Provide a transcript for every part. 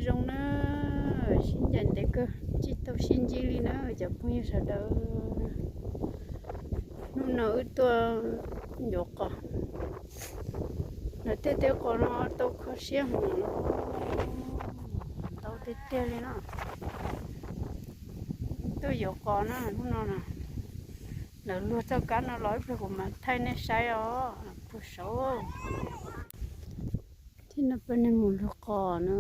Zoo na, sib ncaim ntev kawg, tsis tau sib ntsib li na cov phooj ywg sawv daws. Hnub no wb tuaj yuav qos, lawv tej teb qos no tau kho siab heev los ntau tiag tiag li na. Tuaj yuav qos na hnub no na, lawv luag txoj kab no los ib pliag kuv mam thaij nej saib os, puag saud. Thiab no peb mus luag qos na.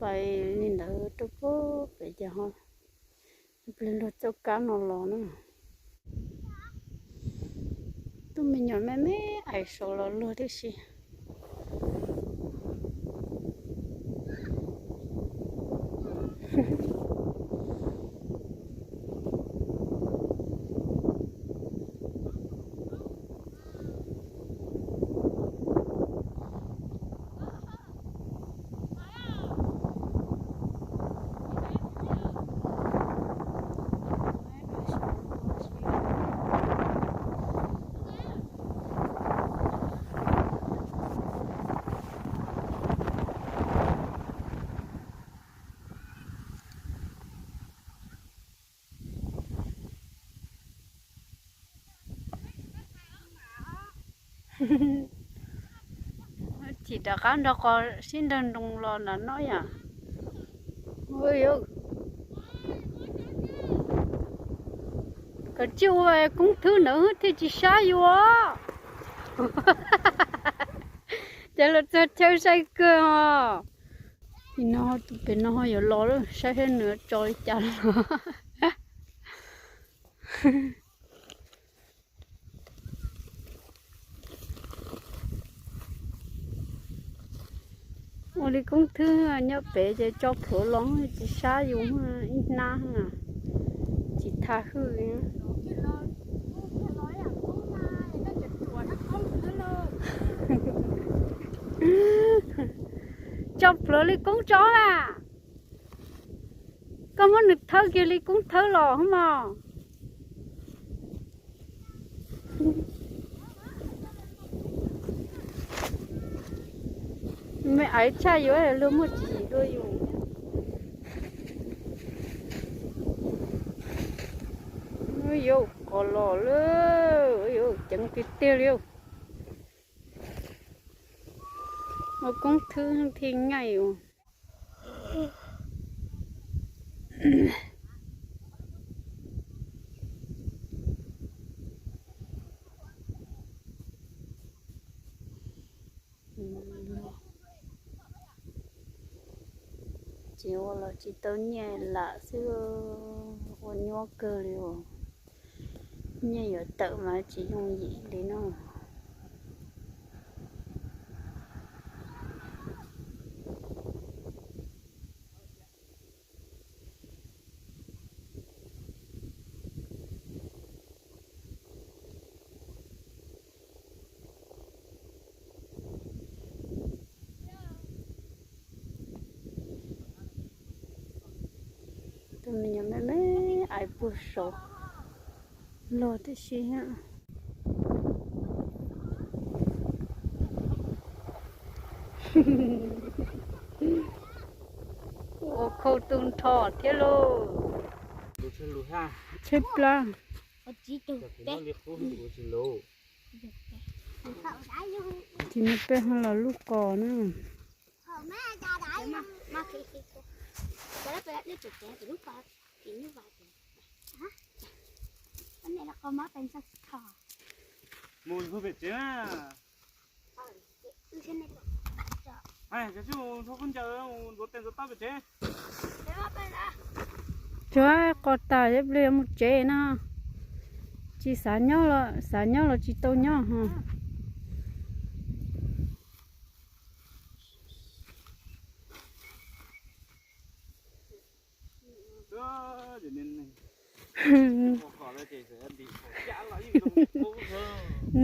Pais li ntawd rau pem ces ho ib pliag luag txoj kab no los na. Tus me nyuam me me ais saud los luag tib si. Chim rov qab nrog qos sib nrog nroos los nram no yom. Koj tsis ua koob thwb ntawd thiaj tsis sab yus. Ces los txog chaw sai kawg os. Nim no tus pem no ho yuav los lawm, saib seb nws tso li cas los. Ua li koob thwb nyob pem ces tso plhuav los tsis sab yus ib hnab na, tsis thas hwj li. Tso plhuav li koob tso mas. Koj muab nws thawb kiag li koob thawb los hos mog. Me aiv tshaj yuav luag muaj tsim dua yus. Yuav qos los lawm, yuav ceev tiag tiag li. Ua koob thwb thiaj nyaij os. Tsis ua los tsis tau nyiaj lam xwb, ua nyuaj kawg li os. Nyiaj yuav tawm mas tsis yooj yim li no. Tus me nyuam me me aiv puag saud log tib si. Ua khau tu nrho thiab lauj. Tsheb plab. Ces no peb ho los lub qos na. Mus pem tsev na. Tsuav qos tas ib pliag mus tsev no. Tsis xav nyob los, xav nyob los tsis tau nyob hos.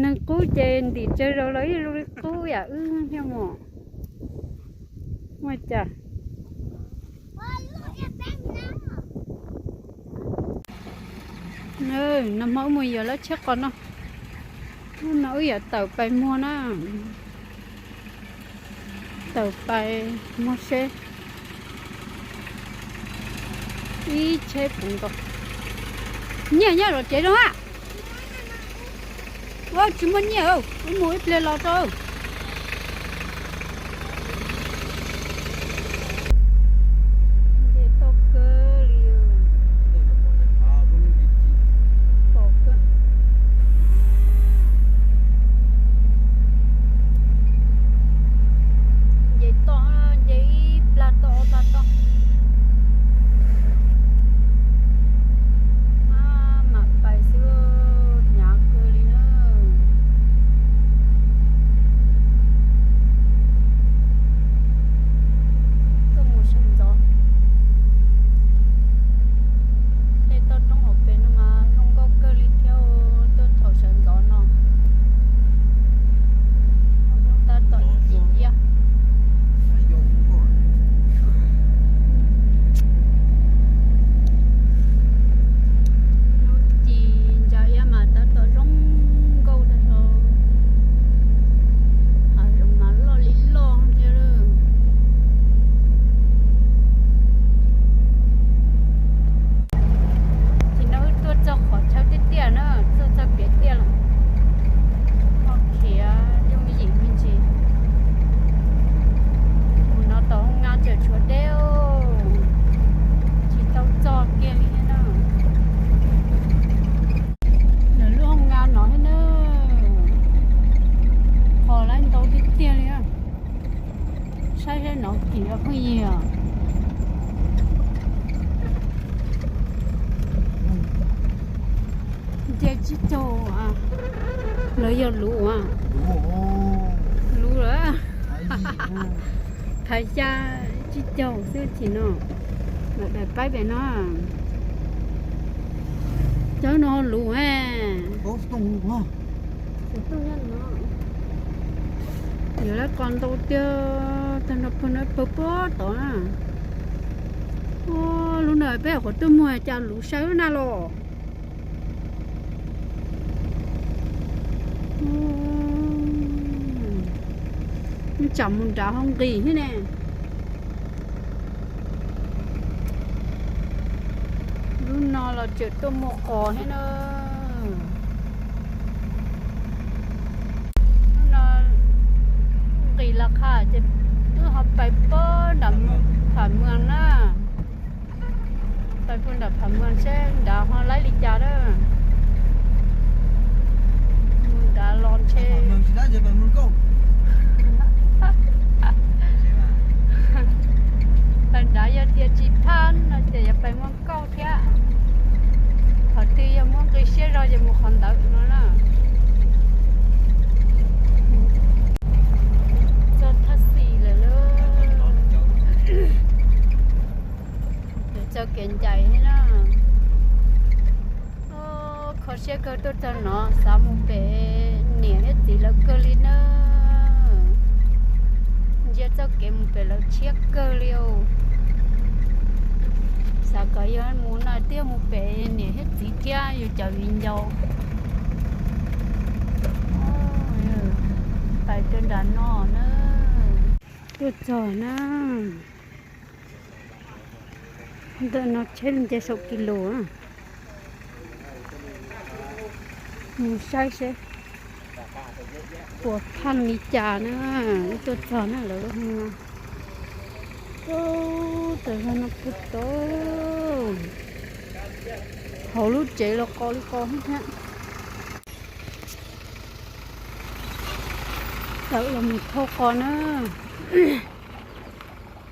Neeg qub ces ntim tsawg zaus los yeej zoo li qub yam wb thiab mos. Ua cas nag hmo wb mus yuav lawv tsheb qos no. Hnub no wb yuav tawm pais muag na, tawm pais muag seb ib tsheb puv nkaus. Nyiaj nyob lawm tsev zoo a. Tsis muaj nyiaj, wb mus ib pliag los rau. Nce toj kawg li. Pom kawg. Nce toj, nce ib plag toj ob plag toj. Ab, mam pais xwb, hnyav kawg li na. Tuaj mus sawv ntxov. Tej toj roob hauv pes no mas zoo nkauj kawg li thiab, tuaj thaum sawv ntxov no. Hnub tab tom ci iab. Lub ci ntsa iab mas tab tom zoo nkauj tag nrho. Hav zoov mas loj li loj thiab lawm. Ces no wb tuaj txog qhov chaw tiaj tiaj na, tuaj txog kev tiaj lawm. Ho khiav yooj yim me ntsis. Mus no tau hoo nga tseem tshuav deb, tsis tau txog kiag li na. Lawv lub hoo nga no thiab na, qhov lawv ntau tiag tiag li. Saib saib no kim phooj ywg. Nce tsib caug, lawv yog luv, luv lawm. Thaiv xya tsib caug xwb tim no, lawv daim paib pem no. Cov no luv. Yuav lab kos ntau tiag, tag nrho pawg no pawg pob tod na. Lub no peb qhuav tuaj muag cas luv sai lub na los. Tsam mus nrad ho nqis thiab ne. Lub no los tseem tuaj muag qos thiab na. Lub no nqis los qha ces wb ho pais puag nram Pham Muas na. Pais puag nram Pham Muas seb nrad ho laib li cas na. Mus nrad los ntshe, pais nrad yog tias tsis phaj no ces yuav pais muag nkauj thiab. Qhov twg yog muaj nqi siab zog ces mus qhov ntawd no na. Txog thaj xis lawm lauj. Yuav txog kev ncaim thiab na. Kho siab kawg tuaj txog no xav mus pem niam thiab txiv lawv kawg li na. Ntsia txoj kev mus pem lawv tshiab kawg li os. Xav kom yog mus no thiaj mus pem niam thiab txiv thiab yus cov viv ncaus. Pais rau nram no na. Tuaj txog na. Ntawm no tsheb nce saum kis lus. Mus saib seb puas phaj li cas na. Wb tuaj txog na lawv lub hoo no. Txawm zog no puag tod, hauv lub tsev los qos li qos thiab. Tawm los mus thauj qos na.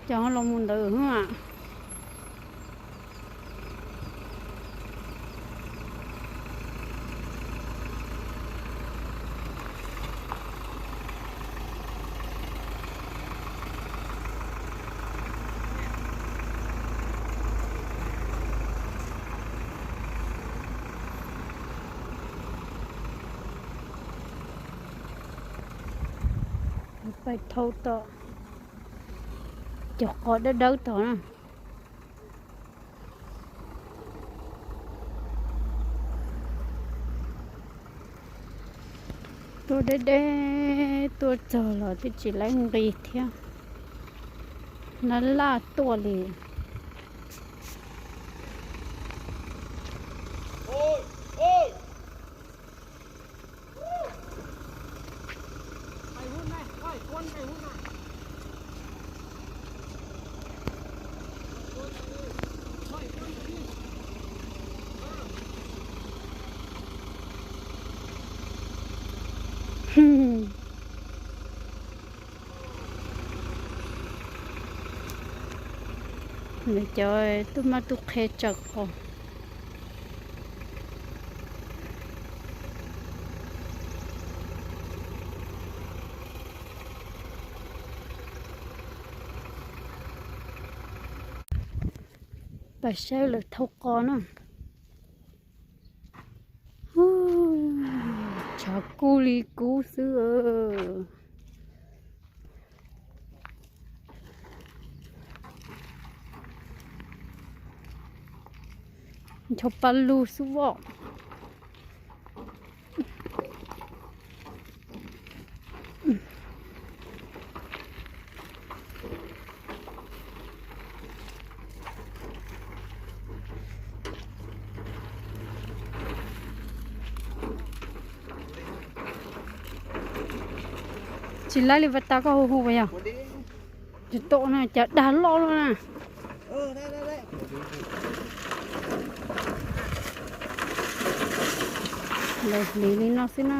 Cov los mus ntawd. Pais thauj tom cov qos dawb dawb tod na. Tuaj deb deb tuaj txog los twb tsis laib nqis thiab, laj laj tuaj li. Nws cov tub mab tub qhe tsawg qos. Pais saib lawm thaum qos na. Tshav kub li kub xwb. Ncho pa lug xwb os. Tsis laib li, vas tas koj hu hu vas yog. Tsis tau na, cas dag loj luaj na. Lawv hliv li no xwb na.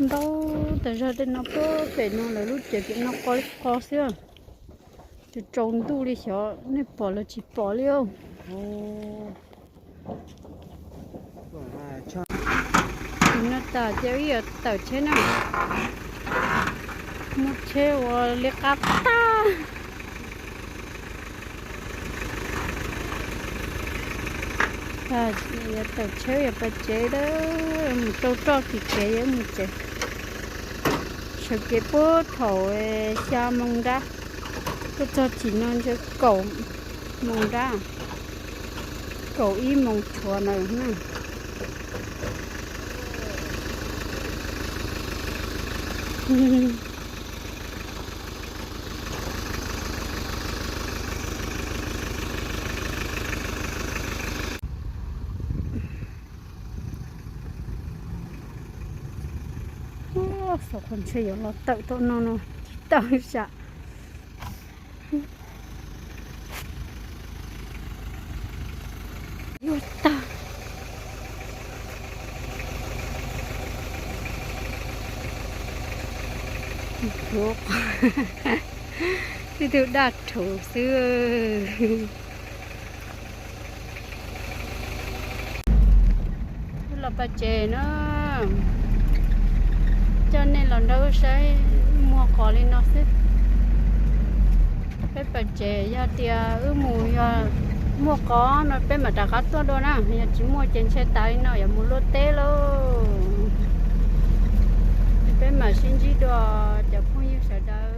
Ntau tas zog tej no puag pem no lawv lub tsev pem no qo li qo xwb. Tsaus tsaus ntuj li xyov nej pom los tsis pom li. Tim no tas ces wb yuav tawm tsheb na. Muaj tsheb ua li qab tag. Yuav tawm tsheb yuav pais tsev lawm, mus rau roj tim kev yuav mus tsev. Sawv kev puag thaum xya moo nrab, tuaj txog tim no ntshe kaum moo nrab, kaum ib moo tshuav na. Xyov qhov ntshe yuav los tawm tau no no, tsis tawm sam. Yuav tag. Tib tug daj rhuv xwb. Los pais tsev na, coj nej los nrog wb saib muag qos li no xwb. Peb pais tsev, yog tias wb mus yog muaj qos no peb mam rov qab tuaj dua na, yog tsis muaj ces ntshe tas li no yuav mus luaj teb lauj. Peb mam sib ntsib dua cov phooj ywg sawv daws.